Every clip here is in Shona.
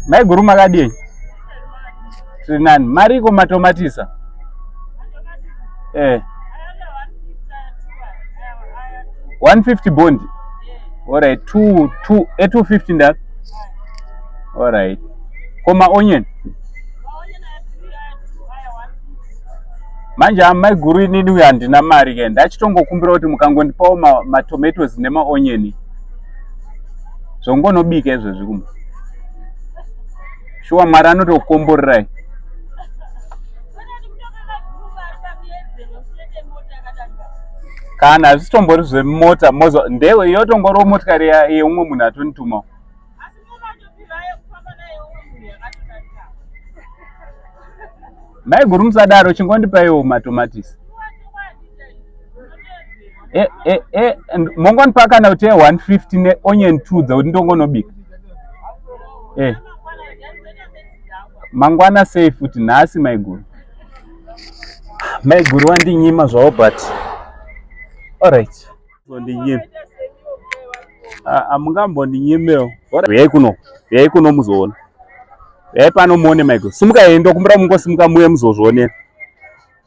Maiguru makadii? Tiri nani? Mariko matomatisa? Eh. 150 bond. Alright, 2 2 eh 250 nda. Alright. Koma onion. Manje amaiguru inini uyu handina mari ke ndachitongokumbira kuti mukangondipawo matomatoes ma nemaonyeni zvongonobika izvozvi kumba shuwa mwari anotokukomborerai kana hazvisitombori zvemota mozo ndewe yotongoriwo motikari yeumwe munhu atonitumawo Maiguru musadaro chingondipaiwo matomatisi. E, e, e, mongondipa kana kuti 150 neonion 2 dzekuti ndongonobika. E. Mangwana sei futi nhasi maiguru. Maiguru wandinyima zvavo but alright. Zondinyima. Amungambondinyimewo. Uyai kuno. Uyai kuno muzoona. Uyai pano muone maiguru. Simuka henyu ndokumbira mungosimuka muye muzozvionera.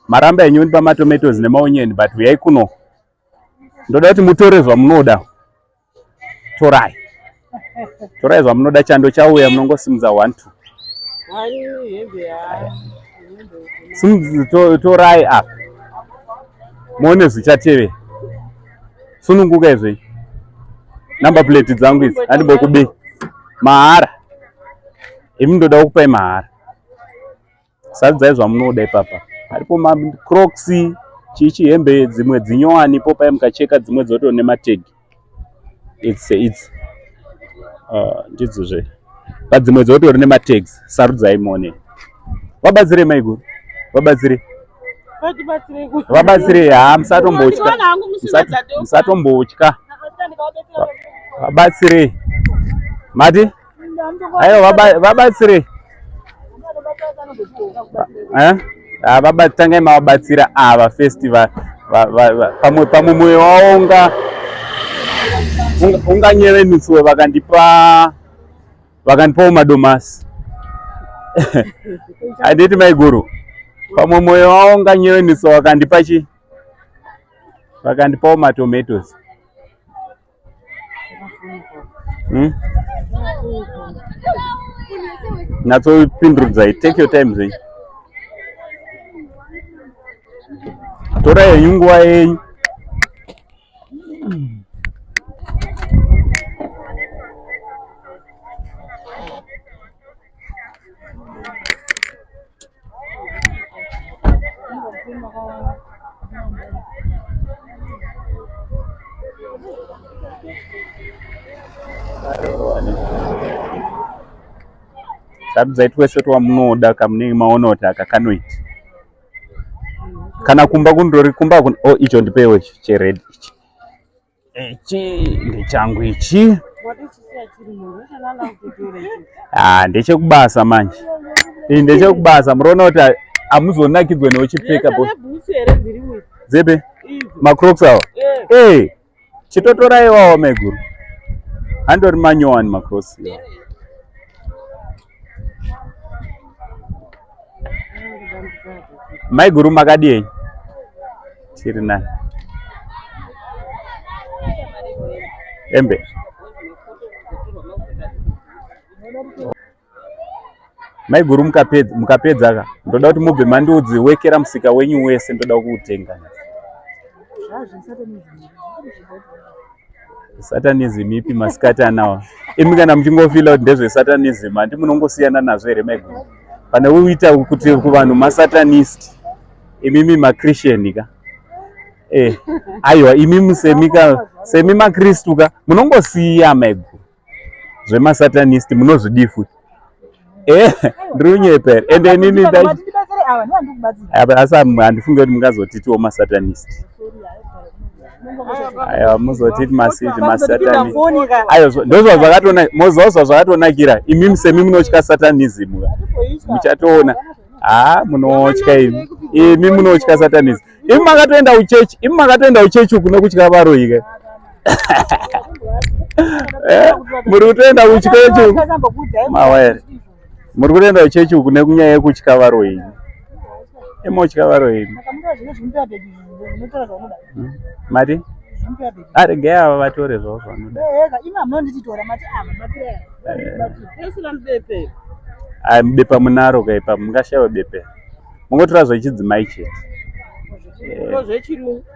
Maramba henyu kundipa matomatoes nemaonyeni but uyai kuno. Ndoda kuti mutore zvamunoda. Torai. Torai zvamunoda chando chauya munongosimudza 1 2. Torai apa. Muone zvichatevera. Sununguka izvi. Number plate dzangu idzi handimbokubei. Mahara. Imi ndoda kukupai mahara. Sarudzai zvamunoda ipapa. Aripo macrocs, chichi hembe dzimwe dzinyowani ipo pai mukacheka dzimwe dzoto nematag. It's it's ndidzo zve. But dzimwe dzotori nematags. Sarudzai muone. Vabatsirei maiguru. Vabatsirei. Vabatsirei haa musatombotya. Musatombotya. Vabatsirei. Mati? Aiwa vabatsirei. Eh? Ah, tangai mavabatsira ava first pamwe pamwe mwoyo wavo unga unganyevenutswe vakandipa vakandipawo madomasi handiti maiguru pamwe mwoyo wavo unganyevenutswa vakandipa chi vakandipawo matomatoes Hmm? Natsopindurudzai, take your time zvenyu. Torai henyu nguva yenyu. Sarudzai twese twamunoda kamunenge maona kuti aka kanoita. Kana kumba kundori kumba kun oh icho ndipewo ichi chered ichi. Ichi ndechangu ichi. Ah, ndechekubasa manje. Iyi ndechekubasa muroona kuti hamuzonakidzwe neuchipfeka bo. Dzebe? Macrocs awa? Eh. Hey, chitotorai iwawa maiguru. Andori manyowani macrocs iwawa. Maiguru makadii? Tiri nani? Embe. Maiguru mukapedza mukapedza ka ndoda kuti mubve mandiudzi wekera musika wenyu wese ndoda kuutenga. Satanism ipi masikati anawa? Imi kana muchingofila kuti ndezvesatanism handi munongosiyana nazvo here maiguru? Pane uita kuti kuvanhu masatanist imimi maChristian ka eh aiwa imimi semi ka semi maKristu ka munongosiya maiguru zvemasatanist munozvidii futi eh ndiri kunyepa here ende inini asi handifunge kuti mungazotitiwo masatanist aiwa muzotiti masiti masatanist aiwa ndozvazvakatona moziva zvazvakatonakira imimi semi munotya satanism muchatoona haa munotya imi imi munotya satanism imi makatoenda kuchechi imi makatoenda kuchechi uku nekutya varoyi ke eh, muri kutoenda kuchechi uku mawere. Muri kutoenda kuchechi uku nekunyaya yekutya varoyi. Imotya varoyi. Mati? Aregai ava vatore zvavo zvavanoda. Bepa munaro kaipa mungashaiwe bepe. Mungotora zvechidzimai chete.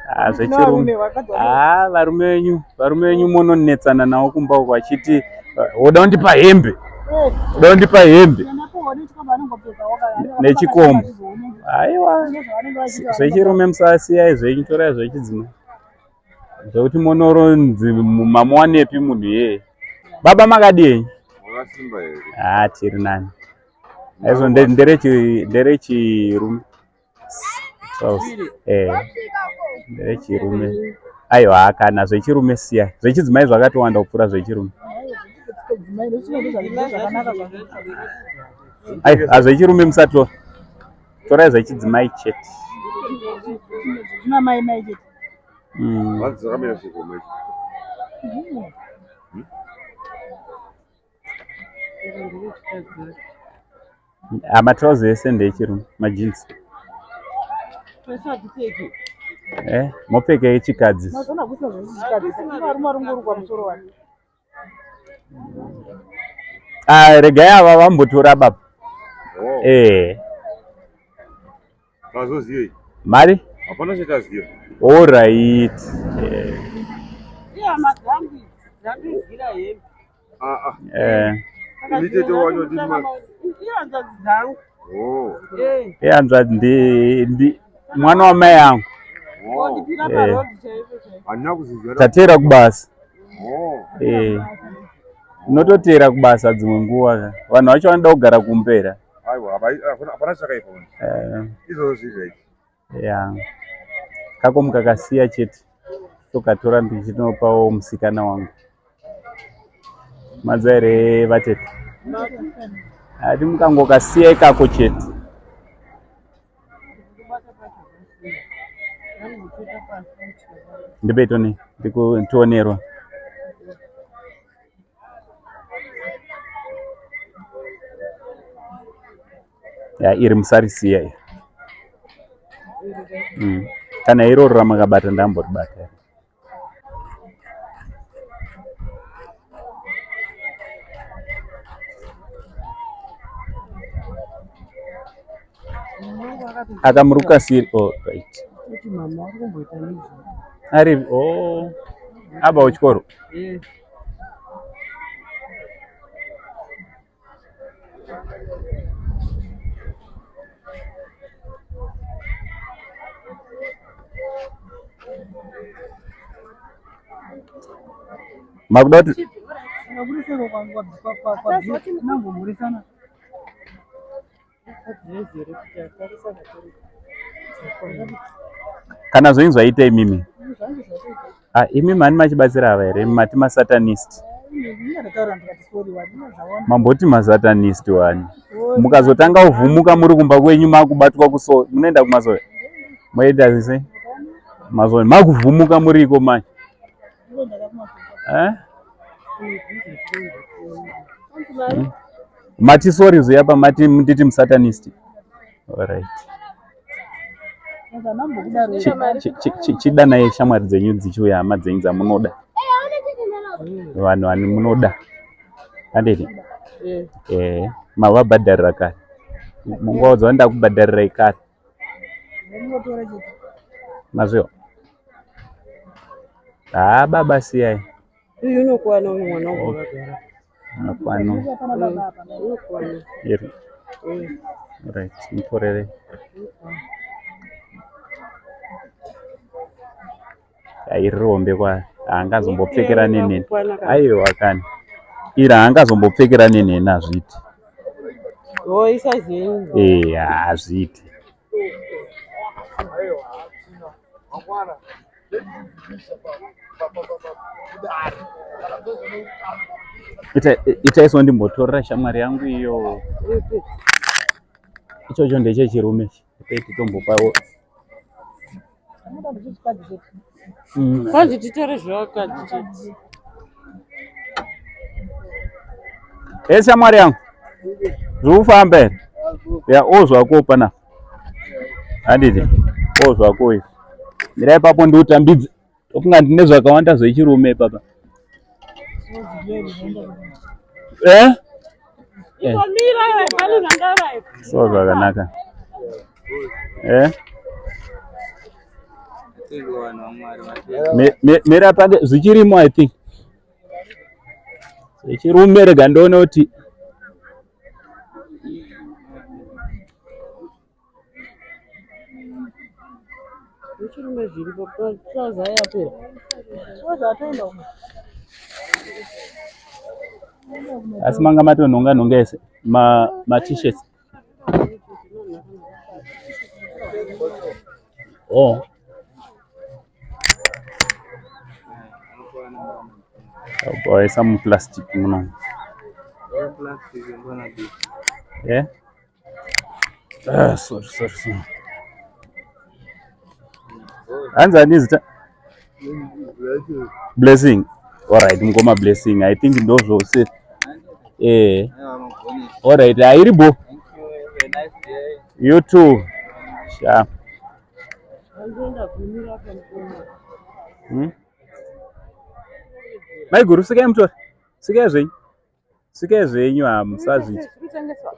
Ah, zvechirume. Ah, varume venyu, varume venyu munonetsana navo kumba uko vachiti woda kundipa hembe. Woda kundipa hembe. Nechikombo. Aiwa. Zvechirume musasiyai zvenyu torai zvechidzimai. Zvekuti monoronzi mamuwanepi munhu iyeye. Baba makadii? Makasimba here? Ah, tiri nani. Aizvo nderechirume. Eh, nderechirume. Aiwa kana zvechirume siya. Zvechidzimai zvakatowanda kupfuura zvechirume. Aiwa zvechirume musatora. Torai zvechidzimai chete. Mm. Ah, matrouse ese ndeechirume majeans eh, mopfeka echikadzi ah, regai ava vambotora baba oh. eh. Tazozivei? Mari? Hapana chataziva. All right. Eh. Iya magambi, gambi zira hembe. Ah ah. Eh. Ini tete wacho ndini ma. Iya hanzvadzi dzangu. Oh. Eh. Iya hanzvadzi ndi ndi mwana wa mai yangu. Oh. Ndipira pa road chaipo chaipo. Handina kuziziva. Tatera kubasa. Oh. Eh. Unototeera kubasa dzimwe nguva. Vanhu vacho vanoda kugara kumbera. Aiwa, hapana chakaipa. Eh. Izvozvo zviri right. Yeah. Kako mukakasiya chete tokatora ndichinopawo musikana wangu. Madza here vatete? Ati mukangokasiya ikako chete. Ndipe tone, nditionerwa. Ya iri musarisiya iri. Kana iroro ramakabata ndamboribata. Akamuruka siri oh right. Ari oh aba uchikoro. Eh. Makuda kuti kana zvenyu zvaita imimi ah, imi mani machibatsira ava here mati masatanist mamboti masatanist wani mukazotanga kuvhumuka muri kumba kwenyu makubatwa kuso munoenda kumasowe moita sei masowe makuvhumuka muriko manje eh? Mati sorry zviya pamati nditi musatanist. Alright. Chidanai shamwari dzenyu dzichiuya hama dzenyu dzamunoda. Vanhu vani munoda. Handiti? Eh, mavabhadharira kare. Mungovaudza kuti ndakubhadharirai kare. Mazviwa? Haa baba siyai. Uyu unokwana uyu mwana wangu wakagara. Unokwana. Unokwana. Iri. Right, mutorere. Iri rihombe kwaari. Haangazombopfekera neneni. Aiwa kani. Iri haangazombopfekera neneni hazviiti. Oh, isaizi yenyu. Eh, hazviiti. Itaiso ndimbotorera shamwari yangu iyo. Ichocho ndechechirume ichi. Titombopawo. Kwanzi titore zvevakadzi chete. Hey, shamwari yangu. Zviri kufamba here? Ya, o zvako panapa. Handiti? O zvako izvi. Mira ipapo ndiutambidze. Ndofunga ndine zvakawanda zvechirume ipapa. Eh? Eh. So zvakanaka. Eh? Mira pane zvichirimo I think. Zvechirume rega ndione kuti Zvechirume zviripo trouser yapera. Trouser atoenda uko. Asi manga matonhonga nhonga ese ma ma t-shirts. Oh. Waisa muplastic muno. Yeah. Ah, sorry, sorry, sorry. Hanzi ani zita? Blessing. All right, mukoma Blessing. I think ndozvose. Eh. All right, airi bo. You too. Sha. Maiguru sikai mutore. Sikai zvenyu. Sikai zvenyu hamusazvitya.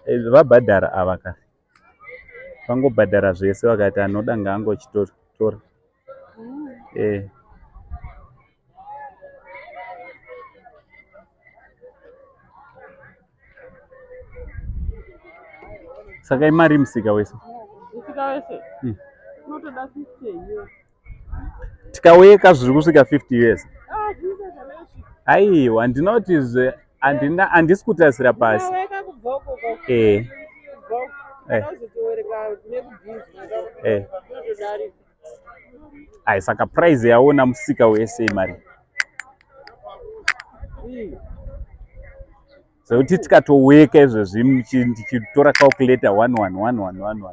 Eh, vabhadhara ava ka. Vangobhadhara zvese vakati anoda ngaangochitora. Eh. Saka imari musika wese? Musika wese? Unotoda 50 years. Tikaweka zviri kusvika 50 years. Aiwa ndinoti zve handina handisi kutarisira pasi. Eh. Eh. Eh. Ai saka price yaona musika wese imari. Zvekuti tikatoweka izvezvi ndichitora calculator 111111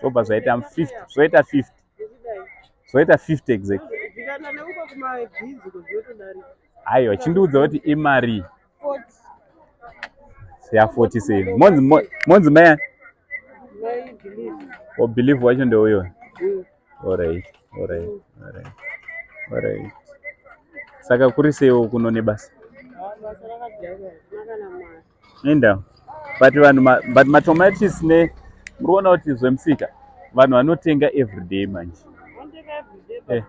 zvobva zvaita 50 zvoita 50 zvoita 50 exactly. Aiwa chindiudza kuti imari ya 40 sei monzi monzi mai o believe wacho ndeuyo. Alright, alright, alright, alright. Saka kuri seiwo kuno nebasa? Enda. But vanhu but matomatis ne muri kuona kuti zvemusika vanhu vanotenga everyday manje. Eh.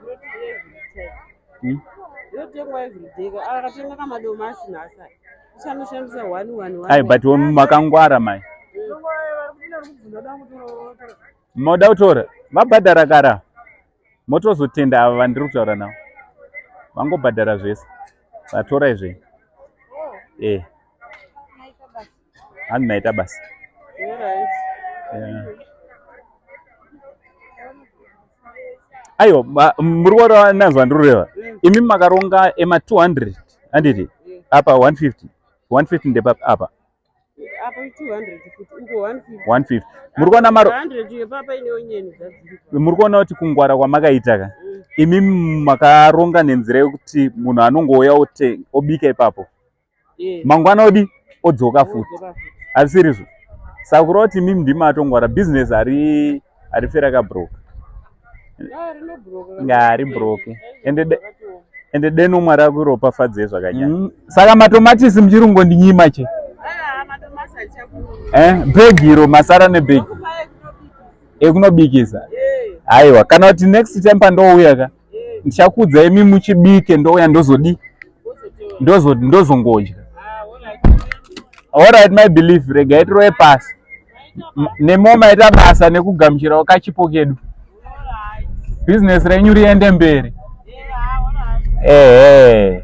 Ai but makangwara mai. Moda kutora vabhadhara kara motozotenda ava vandiri kutaura navo vangobhadhara zvese vatora izvi eh hanzi maita basa aiwa muri kuona nazwa ndiri kureva imi makaronga ema 200 handiti apa 150 150 ndepapa apa apa 200 futi uko 150 150 muri kuona maro 100 yepapa ine onyeni dzadziri muri kuona kuti kungwara kwamakaita ka imi makaronga nenzira yekuti munhu anongouya ote obika ipapo mangwana odi odzoka futi hazisirizvo saka kureva kuti imimi ndimi matongwara business hari harife rakabroka ngaribroke ende ende deno mwari akuropafadzei zvakanyanya Saka matomatisi muchirungo ndinyima che eh bhegi iro masara nebhegi ekunobikisa aiwa kana kuti next time pandouya ka ndichakuudza imi muchibike ndouya ndozodi ndozo ndozongodya. Alright my belief regai tirove pasi. Nemo maita basa nekugamuchirawo kachipo kedu. Business renyu riende mberi. Ehe.